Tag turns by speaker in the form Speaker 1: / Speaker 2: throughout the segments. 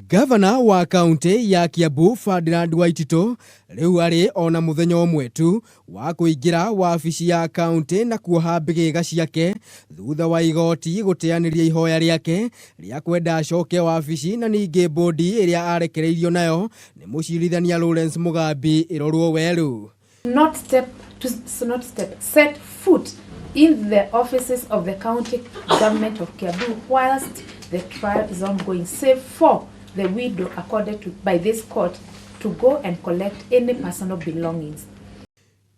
Speaker 1: Gavana wa kaunti ya Kiambu Ferdinand Waititu rĩu arĩ ona mũthenya ũmwe tu wa kũingĩra wabici ya kaunti na kuoha mbĩgĩga ciake thutha wa igoti gũteanĩria ihoya rĩake rĩa kwenda acoke wabici na ningĩ bũndi ĩrĩa arekereirio nayo nĩ mũcirithania Lawrence Mugambi ĩrorwo werũ.
Speaker 2: Not step to not step set foot in the offices of the county government of Kiambu whilst the trial is ongoing, save for the window accorded to by this court to go and collect any personal belongings.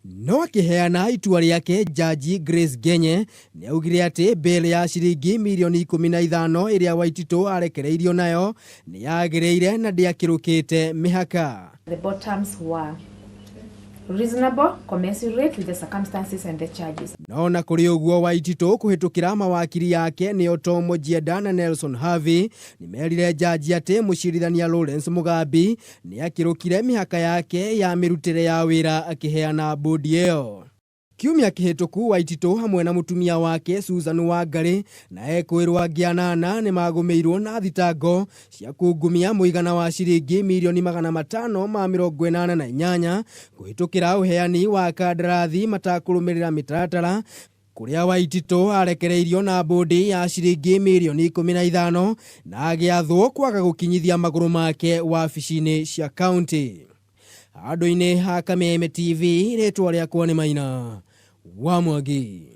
Speaker 1: No akĩheana itua rĩake, Jaji Grace Ngenye nĩ augire atĩ bail ya ciringi mirioni 15 ĩrĩa Waititũ arekereirio nayo nĩ yagĩrĩire na ndĩakĩrũkĩte mĩhaka.
Speaker 2: The bond terms were reasonable, commensurate with the circumstances and the charges.
Speaker 1: No na kũrĩ ũguo, Waititũ kũhĩtũkĩra mawakiri yake nĩo Tom Ojienda na Nelson Havi nĩ merire jaji atĩ mũcirithania Lawrence Mugambi nĩ akĩrũkire mĩhaka yake ya mĩrutĩre ya wĩra akĩheana bũndi ĩyo. Kiumia kĩhĩtũku, Waititũ hamwe na mũtumia wake Susan Wangari na ekwĩrwo angĩ anana nĩ magũmĩirwo na thitango cia kungumia mũigana wa ciringi mirioni 588 kũhĩtũkĩra ũheani wa kandarathi matakũrũmĩrĩra mĩtaratara, kũrĩa Waititũ arekereirio na bũndi ya ciringi mirioni 15 na agĩathwo kwaga gũkinyithia magũrũ make wabici-inĩ cia kaunti. Handũ-inĩ ha Kameme TV, rĩtwa rĩakwa nĩ Maina wa Mwangi.